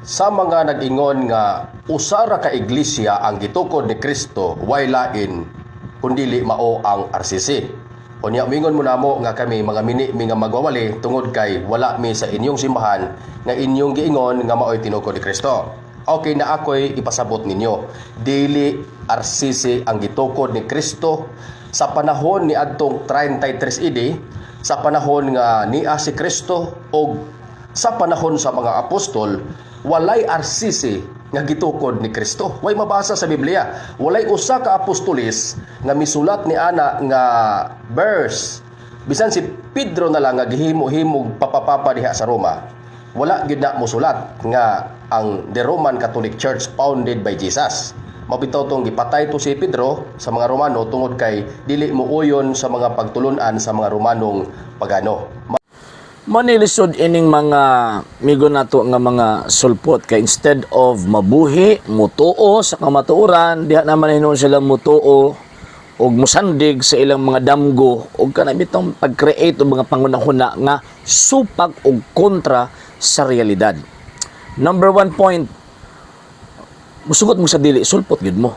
Sa mga nag-ingon nga usa ra ka iglesia ang gitukod ni Kristo, way lain kundili mao ang RCC. Unya mingon mo namo nga kami mga mini mi nga magwawali tungod kay wala mi sa inyong simbahan nga inyong giingon nga maoy tinukod ni Kristo. Okay na, ako'y ipasabot ninyo. Dili RCC ang gitukod ni Kristo sa panahon ni adtong 33 AD, sa panahon nga niya si Kristo og sa panahon sa mga apostol, walay RCC nga gitukod ni Kristo. Way mabasa sa Biblia. Walay usa ka apostolis nga misulat ni ana nga verse. Bisan si Pedro na lang nga gihimo-himog papapapa diha sa Roma, wala gyud na mosulat nga ang the Roman Catholic Church founded by Jesus. Mabitaw tong gipatay to si Pedro sa mga Romano tungod kay dili muuyon sa mga pagtulunan sa mga Romanong pagano. Manilisod ining mga migo nato nga mga sulpot kay instead of mabuhi, mutuo sa kamatuoran, diha naman hinuon sila mutuo og musandig sa ilang mga damgo og kanang bitong pag-create og mga pangunahuna nga supak og kontra sa realidad. Number one point, musugot mo sa dili, sulpot gyud mo.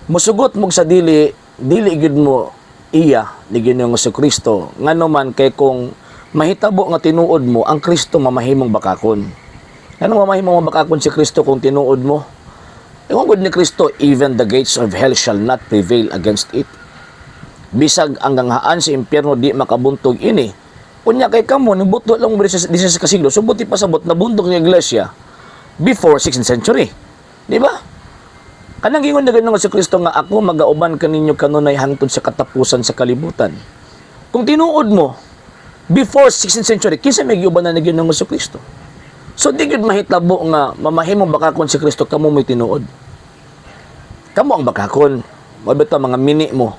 Musugot mo sa dili, dili gyud mo iya ni Ginoong Kristo. Ngano man kay kung mahitabo nga tinuod mo, ang Kristo mamahimong bakakon. Ngano mamahimong mabakakon si Kristo kung tinuod mo? Ingon gud ni Kristo, "Even the gates of hell shall not prevail against it." Bisag ang ganghaan sa impyerno di makabuntog ini. Unya kay kamo nibuto lang mo diri sa kasiglo, so buti pasabot nabuntog ng iglesia before 16th century. Di ba? Kanang gingon na ganoon si Kristo nga ako magauban kaninyo kanunay hangtod sa katapusan sa kalibutan. Kung tinuod mo, before 16th century, kinsa may giuban na ni Ginoong Kristo? So di gyud mahitabo nga mamahimong bakakon si Kristo, kamo mo'y tinuod. Kamo ang bakakon. Mao bitaw mga mini mo.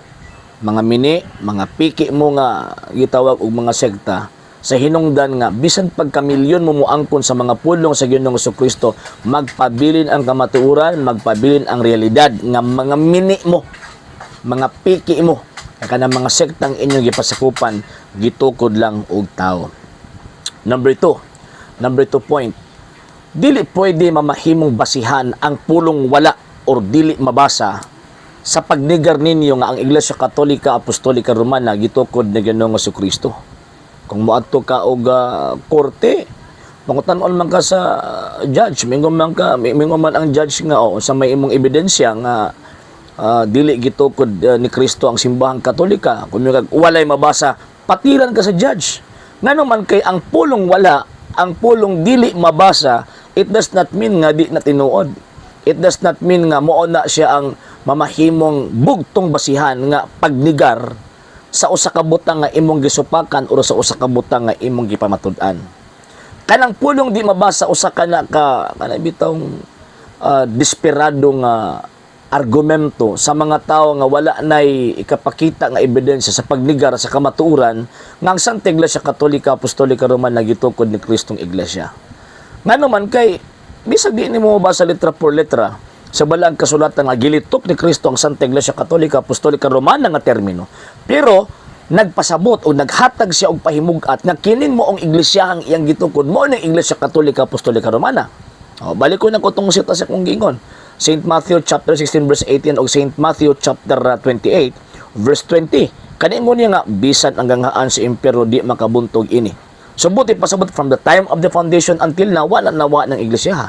Mga mini, mga piki mo nga gitawag og mga sekta sa hinungdan nga bisan pagkamilyon mo moangkon sa mga pulong sa Ginoong Kristo, magpabilin ang kamatuoran, magpabilin ang realidad nga mga mini mo, mga piki mo, kanang mga sektang inyong gipasakupan, gitukod lang og tao. Number two point, dili pwede mamahimong basihan ang pulong wala or dili mabasa sa pagnegar ninyo nga ang Iglesia Katolika Apostolika Romana gitukod ni Ginoong Kristo. Kung moadto ka og korte, pangutan-on man ka sa judge, mingon man ka, mingon man ang judge nga oh, sa may imong ebidensya nga dili gitukod ni Kristo ang simbahang Katolika. Kung kag walay mabasa, patiran ka sa judge. Ngano man kay ang pulong wala, ang pulong dili mabasa, it does not mean nga di na tinuod. It does not mean nga mao na siya ang mamahimong bugtong basihan nga pagnigar sa usa ka butang nga imong gisupakan o sa usa ka butang nga imong gipamatud-an. Kanang pulong di mabasa, usa ka na ka kanang bitong desperado nga argumento sa mga tao nga wala nay ikapakita nga ebidensya sa pagnigar sa kamatuoran nga ang Santa Iglesia Katolika Apostolika Romana gitukod ni Kristong Iglesia. Ngano man kay bisag di nimo mabasa letra por letra sa balaang kasulatan nga gilitok ni Kristo ang Santa Iglesia Katolika Apostolika Romana nga termino. Pero nagpasabot o naghatag siya og pahimugat nga kining moong iglesiyahang iyang gitukod mao ning Iglesia Katolika Apostolika Romana. O, balik ko na ko tong sita sa akong gingon. St. Matthew chapter 16 verse 18 o St. Matthew chapter 28 verse 20. Kaningon niya nga bisan ang ganghaan sa impyerno di makabuntog ini. So buti pasabot from the time of the foundation until now, wala nawa ng iglesia ha.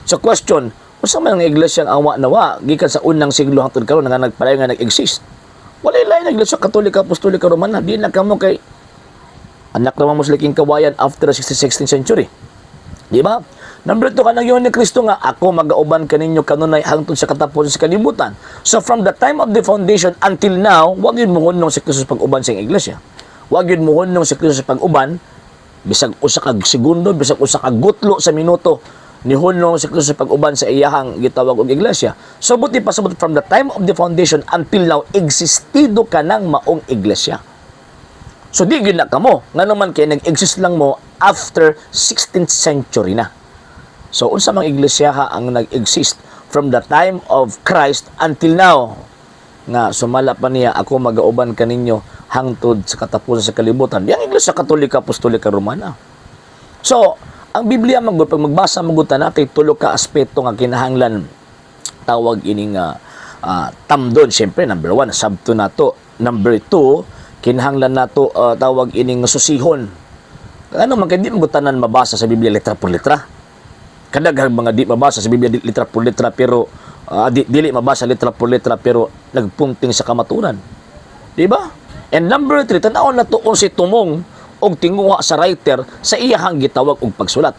So question, unsa man ang iglesia ang awa nawa gikan sa unang siglo hangtod karon nga nagpadayon nga nag-exist? Wala lain ang Iglesia Katolika Apostolika Romana. Di na kamo kay anak naman mo sa liking kawayan after the 16th century. Di ba? Number two, kanang yun ni Kristo nga, ako magauban kaninyo kanunay hangtod sa katapusan sa kalibutan. So from the time of the foundation until now, wag yun mohunong si Kristo sa pag-uban sa iyang iglesia. Wag yun mohunong si Kristo sa pag-uban, bisag usa ka segundo, bisag usa ka gutlo sa minuto, nihunong si Kristo sa pag-uban sa iyahang gitawag og iglesia. So buti pasabot from the time of the foundation until now, existido ka ng maong iglesia. So di gyud na kamo, ngano man kay nag-exist lang mo after 16th century na. So unsa mang iglesia ha ang nag-exist from the time of Christ until now nga sumala pa niya, ako magauban kaninyo hangtod sa katapusan sa kalibutan? Yang Iglesia Katolika Apostolika Romana. So, ang Ang Biblia man gud, pag magbasa man gud ta, natay tulo ka aspeto nga kinahanglan tawag ining tamdon. Siyempre, number one, sabto nato. Number two, kinahanglan nato tawag ining susihon. Ano man kay di man gud tanan mabasa sa Biblia letra por letra. Kadaghang mga di mabasa sa Biblia letra por letra, pero dili mabasa letra por letra pero nagpunting sa kamaturan. Di ba? And number three, tan-awon nato unsay tumong og tinguha sa writer sa iyahang gitawag og pagsulat.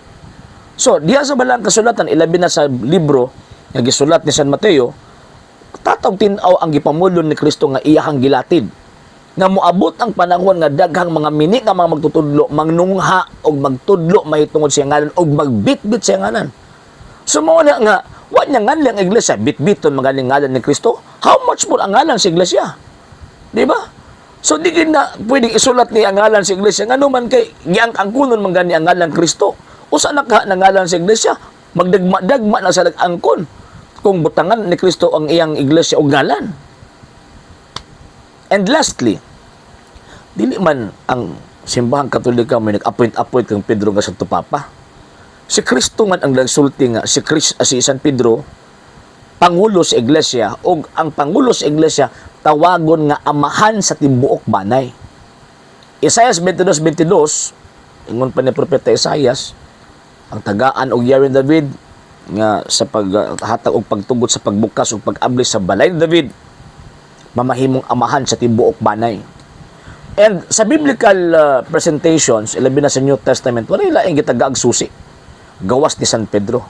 So, diha sa Balang Kasulatan, ilabi na sa libro nga gisulat ni San Mateo, tataw tin-aw ang gipamulon ni Kristo nga iyahang gilatid. Nga moabot ang panahon nga daghang mga mini nga mga magtutudlo, mangnungha og magtudlo mahitungod sa ngalan og magbitbit sa ngalan. So mao na nga wa niya nganli ang iglesia bitbiton magaling ngalan ni Kristo. How much more ang ngalan sa iglesia? Di ba? So di gid na pwedeng isulat ni ang ngalan sa iglesia, ngano man kay giang-angkonon man gani ang ngalan Kristo. Usa na ka ng ngalan sa iglesia, magdagma-dagma na sa nag-angkon kung butangan ni Kristo ang iyang iglesia og ngalan. And lastly, dili man ang Simbahang Katolika may nag-appoint-appoint kang Pedro nga Santo Papa. Si Kristo man ang nagsulti nga si San Pedro pangulo sa iglesia, ug ang pangulo sa iglesia tawagon nga amahan sa tibuok banay. Isaias 22:22, ingon pa ni Propeta Isaias, ang tagaan og Yawin David nga sa paghatag og pagtugot sa pagbukas ug pag-abli sa balay ni David, mamahimong amahan sa tibuok banay. And sa biblical presentations, ilabi na sa New Testament, wala laing gitagaag susi gawas ni San Pedro.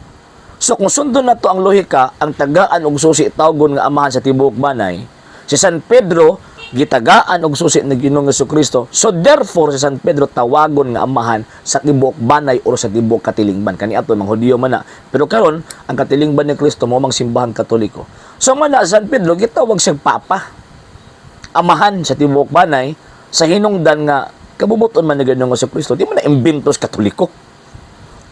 So kung sundon nato ang lohika, ang tagaan og susi tawgon nga amahan sa tibuok banay, si San Pedro gitagaan og susi ni Ginoong Kristo. So therefore si San Pedro tawagon nga amahan sa tibuok banay or sa tibuok katilingban. Kani ato mga Hudiyo man na. Pero karon ang katilingban ni Kristo mao mang Simbahang Katoliko. So man na San Pedro gitawag siyang papa, amahan sa tibuok banay, sa hinungdan nga kabubuton man ni Ginoong Kristo. Di man na imbento sa Katoliko.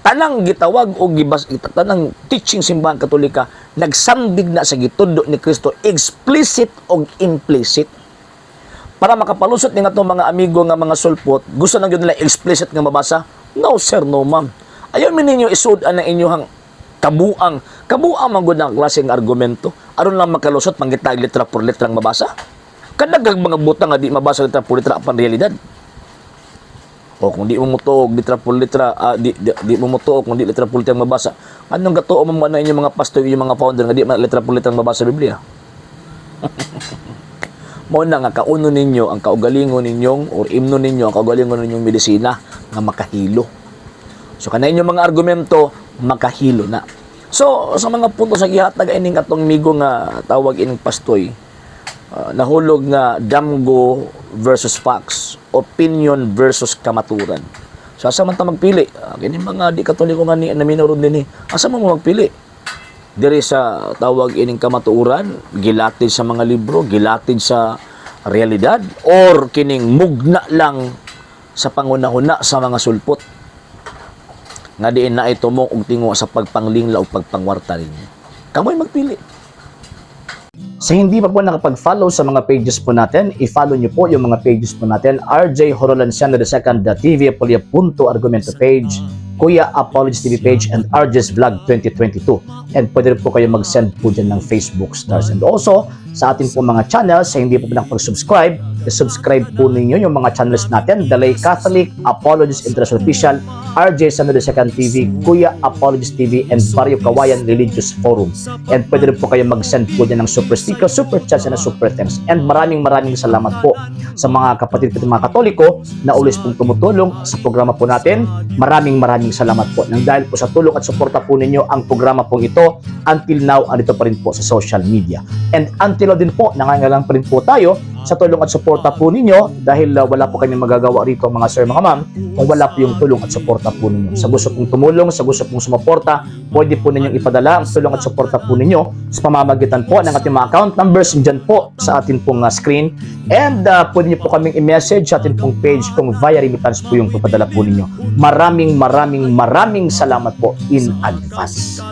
Tanang gitawag o gibas, tanang teaching Simbahan Katolika nagsandig na sa gitudlo ni Kristo, explicit o implicit. Para makapalusot ni atong mga amigo nga mga sulpot, gusto nang gyud nila explicit nga mabasa. No sir, no ma'am. Ayaw mi ninyo isud-an ang inyong kabuang. Kabuang man gud ang klaseng argumento. Aron lang makalusot, mangita letra por letrang mabasa. Kadaghang mga butang nga di mabasa letra por letra apan realidad. O kung di mo motuo litra por litra, di mo motuo kung di litra por letra ang mabasa. Anong gatuo mo man na inyong mga pastor, inyong mga founder nga di man litra por letra ang mabasa sa Biblia? Mao na nga kauno ninyo ang kaugalingon ninyong or imno ninyo ang kaugalingon ninyong medisina nga makahilo. So kana inyong mga argumento makahilo na. So sa mga punto sa gihatag ining atong migo nga tawag ining pastoy, nahulog nga damgo versus facts, opinion versus kamaturan. So asa man ta magpili? Kini mga di Katoliko nga ni naminaw ron dinhi. Asa man mo magpili? Diri sa tawag ining kamatuoran, gilatid sa mga libro, gilatid sa realidad, or kining mugna lang sa pangunahuna sa mga sulpot nga diin na ito mo og tingo sa pagpanglingla o pagpangwarta ninyo? Kamoy magpili. Sa hindi pa po nakapag-follow sa mga pages po natin, i-follow nyo po yung mga pages po natin. RJ Horolanciano II, the TV Apolia Punto Argumento page, Kuya Apologies TV page, and RJ's Vlog 2022. And pwede rin po kayo mag-send po dyan ng Facebook stars. And also, sa ating po mga channels, sa hindi po nakapag-subscribe, i-subscribe po ninyo yung mga channels natin: The Lay Catholic, Apologies International Official, RJ Sano II TV, Kuya Apologies TV, and Barrio Kawayan Religious Forum. And pwede rin po kayo mag-send po dyan ng super sticker, super chats, and super thanks. And maraming maraming salamat po sa mga kapatid ko, mga Katoliko na always pong tumutulong sa programa po natin. Maraming maraming salamat po. Nang dahil po sa tulong at suporta po ninyo, ang programa pong ito until now andito pa rin po sa social media. And until now din po, nangangailangan pa rin po tayo sa tulong at suporta po ninyo dahil wala po kami magagawa rito, mga sir, mga ma'am, kung wala po yung tulong at suporta po ninyo. Sa gusto pong tumulong, sa gusto pong sumuporta, pwede po ninyong ipadala ang tulong at suporta po ninyo sa pamamagitan po ng ating mga account numbers dyan po sa ating pong screen. And pwede niyo po kaming i-message sa ating pong page kung via remittance po yung papadala po ninyo. Maraming maraming maraming salamat po in advance.